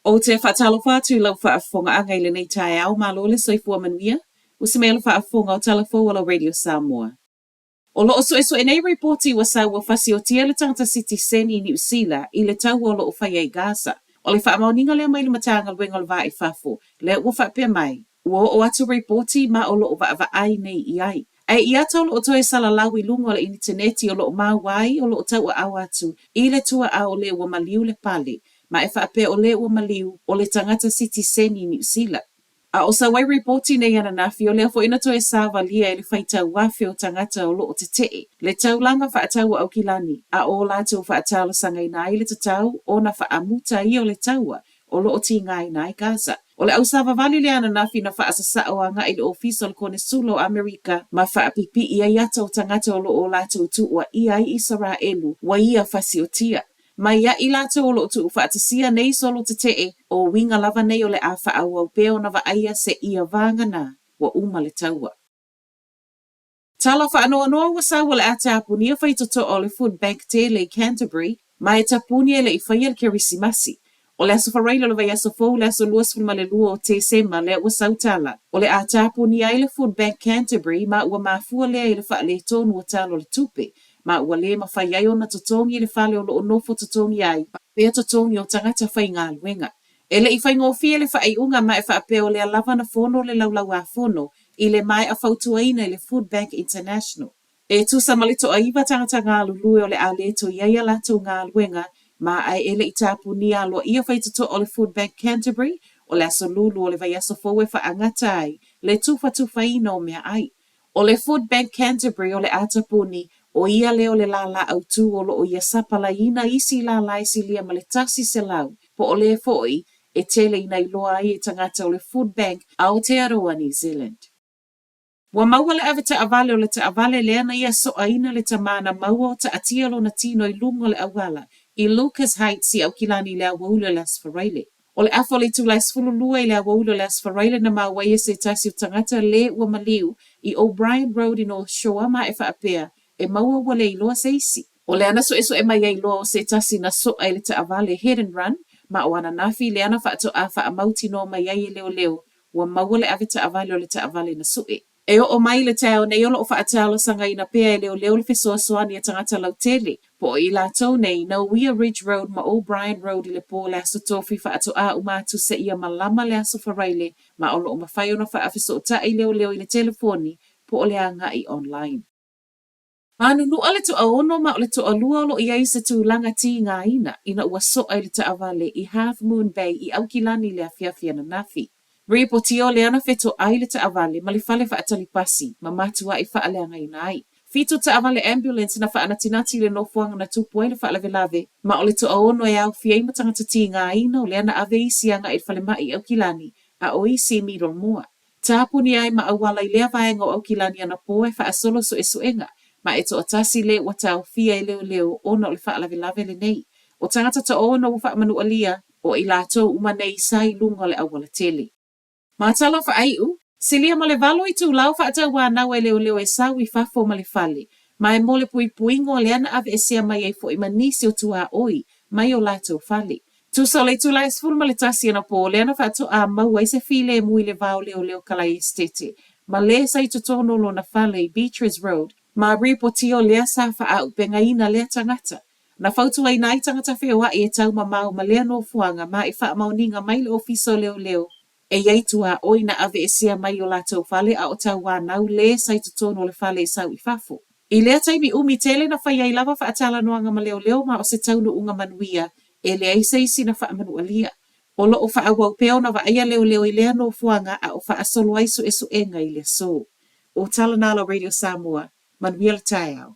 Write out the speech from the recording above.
Ou te faatalofa atu i lau faafofogaaga i lenei taeao, malo le soifua manuia, usi mai le faafofoga o tala fou a lau Radio Samoa. O lo o suesue nei ripoti ua sau ua fasiotia le tagata sitiseni i Niu Sila i le taua o lo o faia i Gaza. O le faamaoniga lea mai le Matagaluega o le Va i Fafo, lea ua faapea mai, ua oo atu ripoti ma o lo o vaavaai nei i ai. Ae i ata o lo o toe salalau i luga o le initaneti o lo o maua ai o lo o tauaao atu i le tuaau o le ua maliu le pale, ma e faapea o le ua maliu o le tagata sitiseni i Niu Sila. A o sau ai ripoti nei ananafi o lea foi na toe savalia e le faitau afe o tagata o lo o tete'e le taulaga faataua Aukilani a o latou faatalosagaina ai le tatau ona faamuta ia o le taua o lo o tigaina ai Gaza. O le ausavavali lea ananafi na faasasao agaʻi i le Ofisa o le Konesula o Amerika ma faapipii ai ata o tagata o lo o latou tuuaia ai Isaraelu ua ia fasiotia. Mai ai latou o lo o tuufaatasia nei solo teteʻe, o uiga lava nei o le a faaauau pea ona vaaia seia vagana ua uma le taua. Tala faanoanoa ua sau o le a tapunia faitotoa o le Food Bank tele i Canterbury ma e tapuni e le i faia le Kerisimasi. O le Aso Faraile o le vaiaso fou le aso 22 o Tesema lea ua sau tala o le a tapunia ai le Food Bank Canterbury ma ua mafua lea i le faaletonu o tala o le tupe ma ua lē mafai ai ona totogi le fale o lo o nofo totogi ai pea totogi o tagata faigaluega. E le i faigofie le faaiuga ma e faapea o lea lava na fono le Laulau-a-Fono i le maea fautuaina i le Food Bank International. E tusa ma le toaiva tagata galulue o le a lē toe i ai a latou galuega ma ae e le i tapunia aloaia faitotoa o le Food Bank Canterbury o le aso Lulu o le vaiaso fou e faaagata ai le tufatufaina o meaai. O le Food Bank Canterbury o le a tapuni, ʻo ia lea o le lālā autū o lo o ia sapalaiina isi lālā e silia ma le 100, po o lē foʻi e tele ina iloa ai e tagata o le Food Bank Aotearoa New Zealand. Ua maua le ave taavale o le taavale lea na ia soaina le tamā na maua o taatia lona tino i luga o le auala i Lucas Heights i Aukilani i le aoauli o le Aso Faraile. O le afa o le itula e 12 i le aoauli o le Aso Faraile na maua ai e se tasi o tagata lē ua maliu i O'Brien Road i North Shore ma e faapea e maua ua le iloa se isi. O lea na suesue mai ai loa o se tasi na soa i le taavale hit and run ma o ananafi lea na faatoa faamautinoa mai ai e leoleo ua maua le ave taavale o le taavale na sue. E oo mai i le taeao nei o lo o faatalosagaina pea e leoleo le fesoasoani a tagata lautele, po o i latou nei na uia Ridge Road ma O'Brien Road i le po o le Aso Tofi faatoa uma atu seia malama le Aso Faraile ma o lo o mafai ona faafesootai leoleo i le telefoni po o le agai online. Manunuʻa le toaono ma o le toalua o lo o i ai i se tulaga tigaina ina ua soa i le taavale i Half Moon Bay i Aukilani i le afiafi ananafi. Ripotia o lea na fetoai le taavale ma le fale faatali pasi ma matuai faaleagaina ai. Fitu taavale ambulance na faanatinati i le nofoaga na tupu ai le faalavelave ma o le toaono e aofia ai ma tagata tigaina o lea na ave isi agai i le falemai i Aukilani a o isi i Middlemore. Tapuni ai ma auala i lea vaega o Aukilani anapō e faasolo suesuega, ma e toatasi lē ua taofia e leoleo ona o le faalavelave lenei. O tagata toaono ua faamanualia, o i latou uma nei sa i luga o le auala tele. Ma tala faaiu, silia ma le valo itula o faatauanau e leoleo e sau i fafo ma le fale, ma e mo le puipuiga o lea na aveesea mai ai foʻi ma nisi o tuaoi mai o latou fale. Tusa o le itula e 11 anapō lea na faatoa maua ai se filemu i le va o leoleo Kalaesetete ma lē sa i totonu o lona fale i Beatrice Road ma ripotia o lea sa faaaupegaina lea tagata. Na fautuaina ai tagata feoaʻi e taumamao ma lea nofoaga ma e faamaoniga mai le Ofisa o Leoleo E i ai tuaoi na aveesea mai o latou fale a o tauanau lē sa i totonu o le fale e sau i fafo. I lea taimi umi tele na fai ai lava faatalanoaga ma leoleo ma o se taunuuga manuia e leai se isi na faamanualia. O lo o faaauau pea ona vaaia leoleo i lea nofoaga a o faasolo ai suesuega i le aso. O tala na a la Radio Samoa. Manuia le taeao.